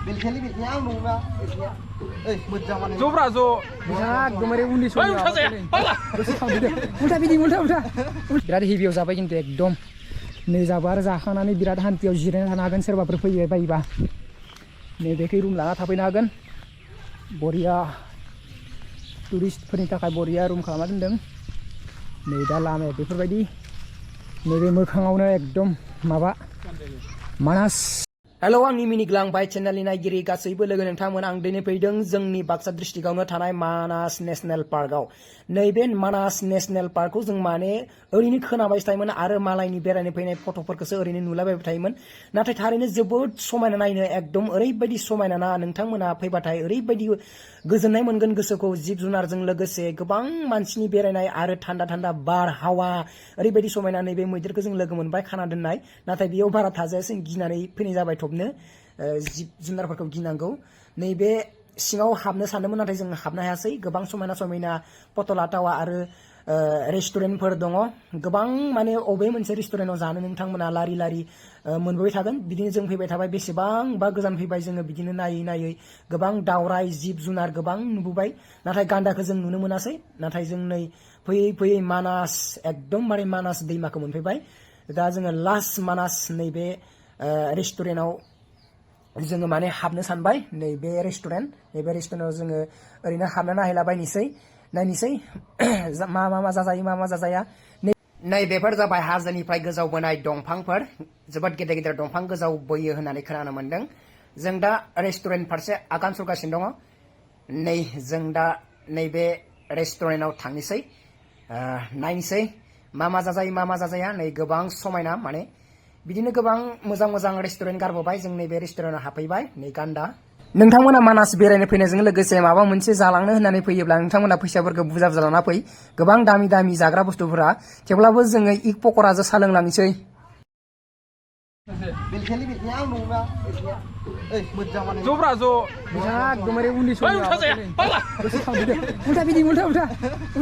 Bilkeli bilkeli ang nungna. Berjaman. Jobra jo. Bisa gemari undi so. Ulta bidi ulta. Birat heavyयाव जाबाय किन्तु एकदम नै जाबा आरो जाखांनानै बिराद हान्थियाव जिरायना थानो हागोन सोरबाफोर फैबाय बायोबा नै बेखै रुम लाना थाफैनो हागोन बरिया टुरिस्टफोरनि थाखाय बरिया रुम खालामना दोनदों नै दा लामाया बेफोरबायदि नैबे मोखाङावनो एकदम माबा मानास हेलो आंनि मिनिग्लांबाय चेनेलनि नायगिरि गासैबो लोगो नोंथांमोन आं दिनै फैदों जोंनि बाक्सा डिस्ट्रिक्टआवनो थानाय मानास नेशनेल पार्कआव नैबे मानास नेशनेल पार्कखौ जों माने ओरैनो खोनाबाय थायोमोन आरो मालायनि बेरायनो फैनाय फट'फोरखौसो ओरैनो नुलाबायबाय थायोमोन नाथाय थारैनो जोबोद समायना नायनो एकदम ओरैबायदि समायना ना नोंथांमोना फैबाथाय ओरैबायदि गोजोननाय मोनगोन गोसोखौ जिब जुनारजों लोगोसे गोबां मानसिनि बेरायनाय आरो थान्दा थान्दा बारहावा ओरैबायदि समायना नैबे मैदेरखौ जों लोगो मोनबाय खाना दोननाय नाथाय बेयाव बारा थाजायासै गिनानै फैनाय जाबाय थबनो जिब जुनारफोरखौ गिनांगौ नैबे सिङाव हाबनो सानदोंमोन नाथाय जों हाबनो हायासै गोबां समायना समायना पटला टावा आरो रेस्टुरेन्टफोर दङ गोबां माने अबे मोनसे रेस्टुरेन्टआव जानो नोंथांमोना लारि लारि मोनबोबाय थागोन बिदिनो जों फैबाय थाबाय बेसेबांबा गोजान फैबाय जोङो बिदिनो नायै नायै गोबां दावराय जिब जुनार गोबां नुबोबाय नाथाय गान्दाखौ जों नुनो मोनासै नाथाय जों नै फैयै फैयै मानास एकदमबारे मानास दैमाखौ मोनफैबाय दा जोङो लास्ट मानास नैबे रेस्टुरेन्टआव जोङो माने हाबनो सानबाय नैबे रेस्टुरेन्टआव जोङो ओरैनो हाबना नायहैलाबायनोसै नायनोसै मा जाजायो मा जाजाया नै बेफोर जाबाय हाजोनिफ्राय गोजावबोनाय दंफांफोर जोबोद गेदेर गेदेर दंफां गोजाव बोयो होननानै खोनानो मोन्दों जों दा रेस्टुरेन्ट फारसे आगान सुरगासिनो दङ नै जों दा नैबे रेस्टुरेन्टआव थांनोसै नायनोसै मा जाजाया नै गोबां समायना माने बिदिनो गोबां मोजां मोजां रेस्टुरेन्ट गारबोबाय जों नैबे रेस्टुरेन्टआव हाबफैबाय नै गान्दा नोंथांमोना मानास बेरायनो फैनायजों लोगोसे माबा मोनसे जालांनो होननानै फैयोब्ला नोंथांमोना फैसाफोरखौ बुरजा बुरजा लाना फै गोबां दामि दामि जाग्रा बुस्थुफोरा थेवब्लाबो जोङो इक पकराजों सा लोंलांनोसै Bilkeli bilkeli ang nungna. Berjaman. Jobra jo. Bisa gemari undi so. Ulta bidi ulta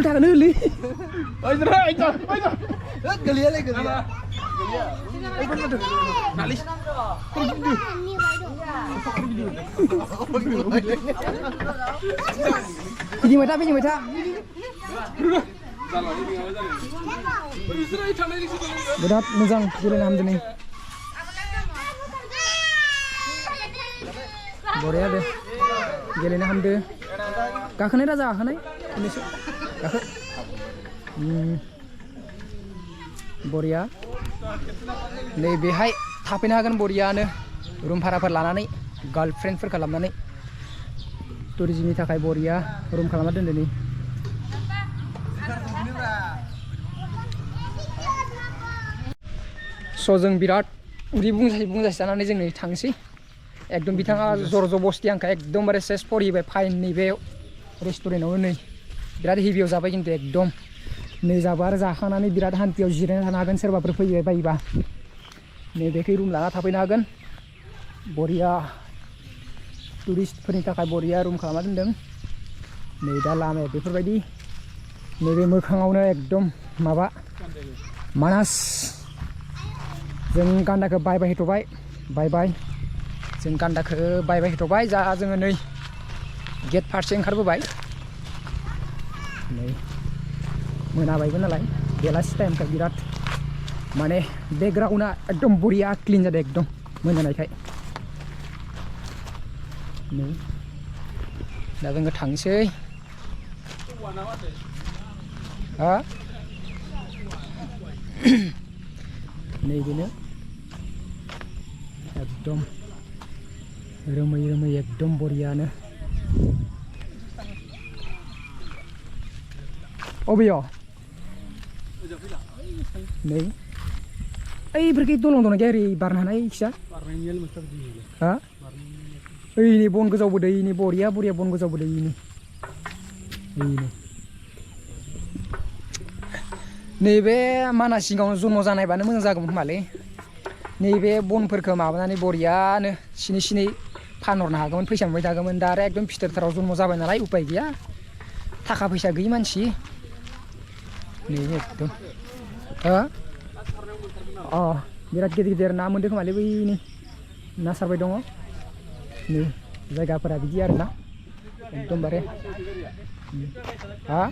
kan heli. Gelia le gelia. Nalis. Pidi mata. Berat मोजां गेलेनो हामदों नै बरिया दे गेलेनो हामदो गाखोनाय राजा गाखोनाय खननैसो गाखो बरिया नै बेहाय थाफैनो हागोन बरियानो रुम भाराफोर लानानै गार्लफ्रेन्डफोर खालामनानै टुरिजमनि थाखाय बरिया रुम खालामना दोनदो नै स' जों बिराद उदै बुंजासे जानानै जों नै थांसै एकदम बिथाङा जर जबस्ति आंखौ एकदमबारे सेस फरिबाय फाइन नैबे रेस्टुरेन्टआवनो नै बिराद हेभियाव जाबाय किन्तु एकदम नै जाबा आरो जाखांनानै बिराद हान्थियाव जिरायना थानो हागोन सोरबाफोर फैबाय बायोबा नै बेखै रुम लाना थाफैनो हागोन बरिया टुरिस्टफोरनि थाखाय बरिया रुम खालामना दोनदों नै दा लामाया बेफोरबायदि नैबे मोखाङावनो एकदम माबा मानास जों गान्दाखौ बाय जों गान्दाखौ बायबाय होथ'बाय जा जोङो नै गेट फारसे ओंखारबोबाय नै मोनाबायबो नालाय बेलासि टाइमखाय बिराद माने बेकग्राउन्डआ एकदम बरिया क्लिन जादों एकदम मोनानायखाय नै दा जोङो थांसै हा नै बेनो एकदम रोमै एकदम बरियानो अबेयाव नै ओइफोरखै दलं दं गैया ओरै बारनो हानाय खिसा हा ओइनि बन गोजावबोदो इनि बरिया बन गोजावबोदो इनि नैबे मानास सिङावनो जन्म जानायबानो मोजां जागौमोन खोमालै नैबे बनफोरखौ माबानानै बरियानो सिनै फानहरनो हागौमोन फैसा मोनबाय थागौमोन दा आरो एकदम फिथोरथाराव जन्म जाबाय नालाय उपाय गैया थाखा फैसा गैयि मानसि नै एकदम बिराद गिदिर ना मोनदों खोमालै बैनि ना सारबाय दङ nih जायगाफोरा बिदि आरोना एकदमबारे हा